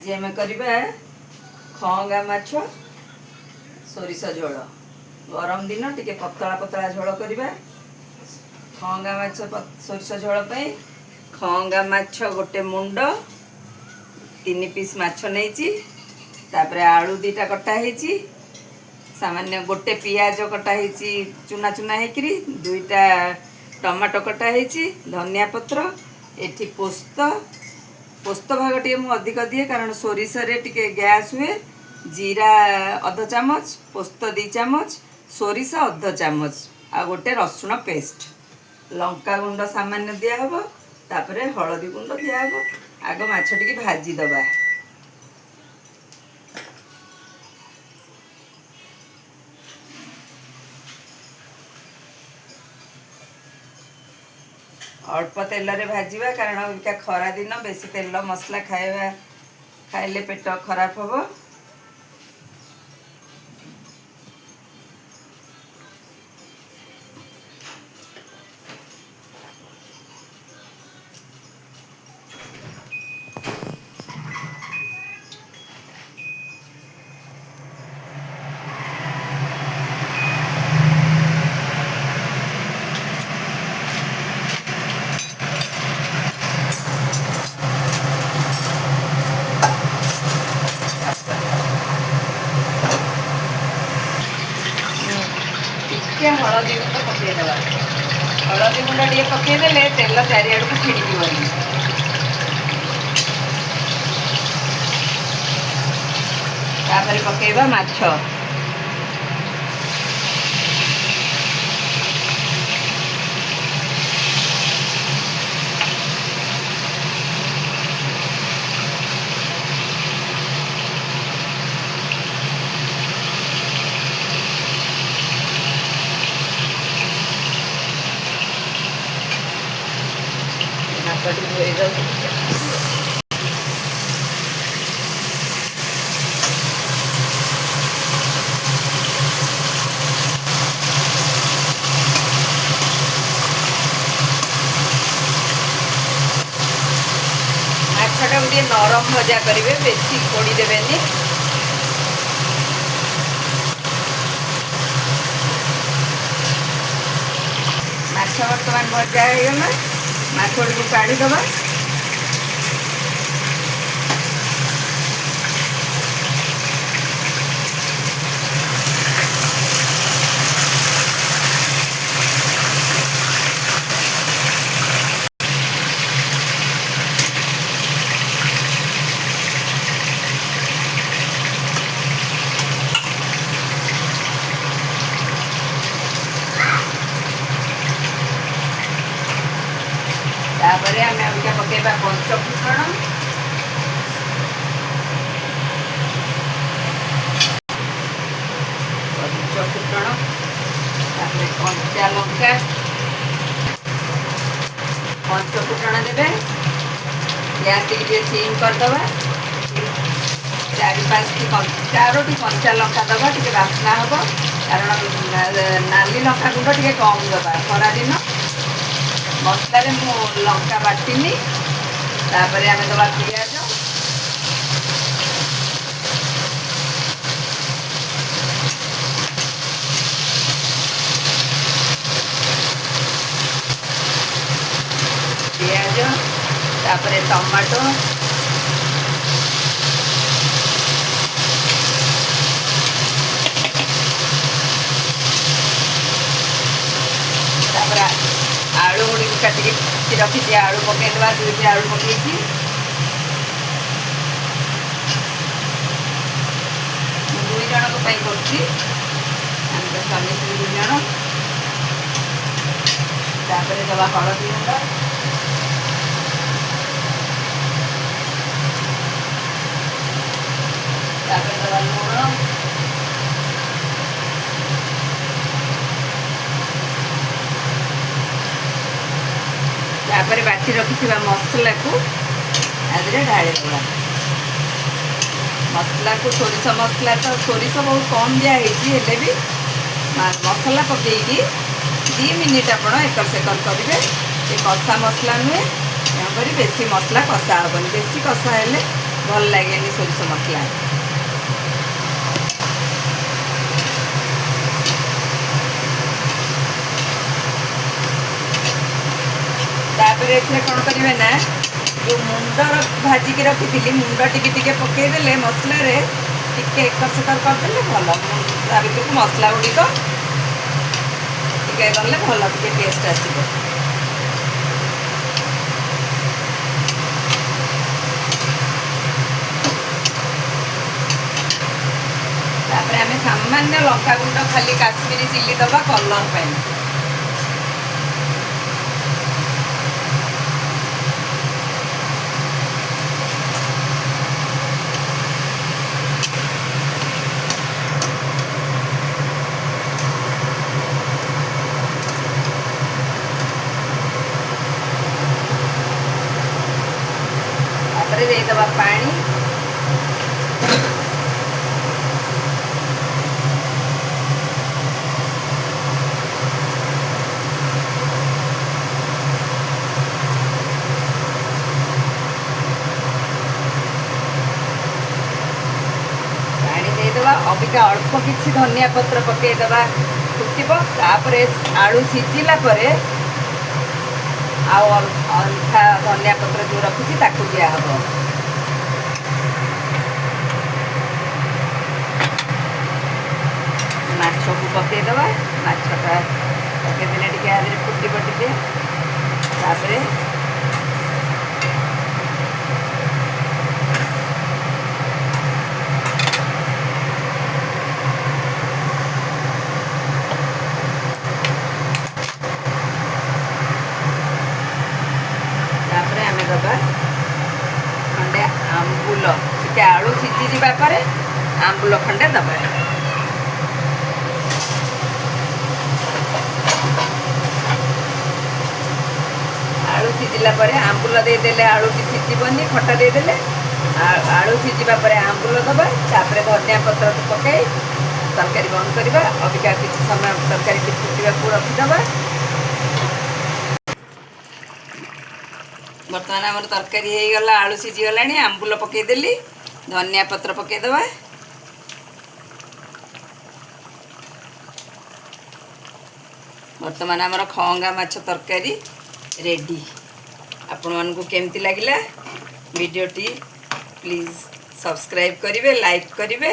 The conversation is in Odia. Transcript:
ଆଜି ଆମେ କରିବା ଖଅଙ୍ଗା ମାଛ ସୋରିଷ ଝୋଳ। ଗରମ ଦିନ, ଟିକେ ପତଳା ପତଳା ଝୋଳ କରିବା। ଖଅଙ୍ଗା ମାଛ ସୋରିଷ ଝୋଳ ପାଇଁ ଖଅଙ୍ଗା ମାଛ ଗୋଟେ ମୁଣ୍ଡ, 3 ପିସ୍ ମାଛ ନେଇଛି। ତାପରେ ଆଳୁ 2ଟା କଟା ହେଇଛି, ସାମାନ୍ୟ ଗୋଟେ ପିଆଜ କଟା ହେଇଛି ଚୁନା ଚୁନା ହେଇକିରି, 2ଟା ଟମାଟୋ କଟା ହେଇଛି, ଧନିଆ ପତ୍ର, ଏଠି ପୋସ୍ତ। ପୋସ୍ତ ଭାଗ ଟିକେ ମୁଁ ଅଧିକ ଦିଏ, କାରଣ ସୋରିଷରେ ଟିକେ ଗ୍ୟାସ୍ ହୁଏ। ଜିରା ଅଧ ଚାମଚ, ପୋସ୍ତ 2 ଚାମଚ, ସୋରିଷ ଅଧ ଚାମଚ ଆଉ ଗୋଟେ ରସୁଣ ପେଷ୍ଟ। ଲଙ୍କା ଗୁଣ୍ଡ ସାମାନ୍ୟ ଦିଆହେବ, ତାପରେ ହଳଦୀ ଗୁଣ୍ଡ ଦିଆହେବ। ଆଗ ମାଛ ଟିକେ ଭାଜିଦେବା। ଅଳ୍ପ ତେଲରେ ଭାଜିବା, କାରଣ ଅବିକା ଖରା ଦିନ, ବେଶୀ ତେଲ ମସଲା ଖାଇଲେ ପେଟ ଖରାପ ହେବ। ଟିକେ ହଳଦୀ ଗୁଣ୍ଡ ପକେଇଦେବା। ହଳଦୀ ଗୁଣ୍ଡ ଟିକେ ପକେଇଦେଲେ ତେଲ ଚାରିଆଡ଼କୁ ଛିଡ଼ିଯିବନି। ତାପରେ ପକେଇବା ମାଛ। ମାଛଟି ଧୋଇଦେବୁ। ମାଛଟାକୁ ଟିକେ ନରମ ଭଜା କରିବେ, ବେଶୀ ପୋଡ଼ି ଦେବେନି। ମାଛ ବର୍ତ୍ତମାନ ଭଜା ହେଇଗଲା, ମାଛ ଗୁଡ଼ିକୁ କାଢ଼ିଦେବା। ତାପରେ ଆମେ ଅବିକା ପକେଇବା ପଞ୍ଚ ଫୁଟଣ। ପଞ୍ଚ ଫୁଟଣ, ତାପରେ କଞ୍ଚା ଲଙ୍କା। ପଞ୍ଚ ଫୁଟଣ ଦେବେ। ଗ୍ୟାସ୍ ଟିକେ ଟିକେ ସିମ୍ କରିଦେବା। ଚାରି ପାଞ୍ଚଟି, ଚାରୋଟି କଞ୍ଚା ଲଙ୍କା ଦେବା, ଟିକେ ବାସ୍ନା ହେବ। କାରଣ ନାଲି ଲଙ୍କା ଗୁଣ୍ଡ ଟିକେ କମ୍ ଦେବା, ଖରାଦିନ। ମସଲାରେ ମୁଁ ଲଙ୍କା ବାଟିନି। ତାପରେ ଆମେ ଦେବା ପିଆଜ। ପିଆଜ, ତାପରେ ଟମାଟୋ, ତାପରେ ଆଳୁ ଗୁଡ଼ିକୁ କାଟିକି ରଖିଛି, ଆଳୁ ପକେଇଦେବା। 2ଟି ଆଳୁ ପକେଇଛି। ମୁଁ 2 ଜଣଙ୍କ ପାଇଁ କରୁଛି, ଆମେ ତ ସ୍ୱାମୀ ସ୍ତ୍ରୀ 2 ଜଣ। ତାପରେ ଦେବା ହଳଦୀ ଗୁଣ୍ଡ, ତାପରେ ଦେବା ଲୁଣ, ତାପରେ ବାଟି ରଖିଥିବା ମସଲାକୁ ତା ଦେହରେ ଢାଳିଦେବା। ମସଲାକୁ, ସୋରିଷ ମସଲା ତ ସୋରିଷ ବହୁତ କମ୍ ଦିଆହେଇଛି, ହେଲେ ବି ମସଲା ପକେଇକି 2 ମିନିଟ୍ ଆପଣ ଏକର ସେକର କରିବେ। ଏ କଷା ମସଲା ନୁହେଁ, ତେଣୁକରି ବେଶୀ ମସଲା କଷା ହେବନି। ବେଶୀ କଷା ହେଲେ ଭଲ ଲାଗେନି ସୋରିଷ ମସଲା। ତାପରେ ଏଥିରେ କ'ଣ କରିବେ ନା, ଯେଉଁ ମୁଣ୍ଡ ଭାଜିକି ରଖିଥିଲି, ମୁଣ୍ଡ ଟିକେ ଟିକେ ପକେଇଦେଲେ ମସଲାରେ ଟିକେ ଏକର ସେକର କରିଦେଲେ ଭଲ। ତା ଭିତରକୁ ମସଲା ଗୁଡ଼ିକ ଟିକେ ଗଲେ ଭଲ ଟିକେ ଟେଷ୍ଟ ଆସିବ। ତାପରେ ଆମେ ସାମାନ୍ୟ ଲଙ୍କାଗୁଣ୍ଡ, ଖାଲି କାଶ୍ମୀରୀ ଚିଲି ଦେବା କଲର୍ ପାଇଁ। ତାପରେ ଦେଇଦେବା ପାଣି। ପାଣି ଦେଇଦେବା। ଅବିକା ଅଳ୍ପ କିଛି ଧନିଆ ପତ୍ର ପକେଇଦେବା, ଫୁଟିବ। ତାପରେ ଆଳୁ ସିଝିଲା ପରେ ଆଉ ଅଳ୍ପ ଧନିଆ ପତ୍ର ଯେଉଁ ରଖିଛି, ତାକୁ ଦିଆହବ। ମାଛକୁ ପକେଇଦେବା। ମାଛଟା ପକେଇଦେଲେ ଟିକେ ଆଧିରେ ଫୁଟିବ ଟିକେ। ତାପରେ ଆମେ ଦେବା ଖଣ୍ଡେ ଆମ୍ବୁଲ। ଟିକେ ଆଳୁ ସିଝିଯିବା ପରେ ଆମ୍ବୁଲ ଖଣ୍ଡେ ଦେବା। ଆଳୁ ସିଝିଲା ପରେ ଆମ୍ବୁଲ ଦେଇଦେଲେ ଆଳୁଟି ସିଝିବନି ଖଟା ଦେଇଦେଲେ। ଆଳୁ ସିଝିବା ପରେ ଆମ୍ବୁଲ ଦେବା। ତାପରେ ଧନିଆ ପତ୍ରକୁ ପକାଇ ତରକାରୀ ବନ୍ଦ କରିବା। ଅବିକା କିଛି ସମୟ ତରକାରୀଟି ଫୁଟିବାକୁ ରଖିଦେବା। ବର୍ତ୍ତମାନ ଆମର ତରକାରୀ ହେଇଗଲା, ଆଳୁ ସିଝିଗଲାଣି, ଆମ୍ବୁଲ ପକାଇଦେଲି, ଧନିଆ ପତ୍ର ପକାଇଦେବା। ବର୍ତ୍ତମାନ ଆମର ଖଅଙ୍ଗା ମାଛ ତରକାରୀ ରେଡ଼ି। ଆପଣମାନଙ୍କୁ କେମିତି ଲାଗିଲା ଭିଡ଼ିଓଟି? ପ୍ଲିଜ୍ ସବସ୍କ୍ରାଇବ୍ କରିବେ, ଲାଇକ୍ କରିବେ।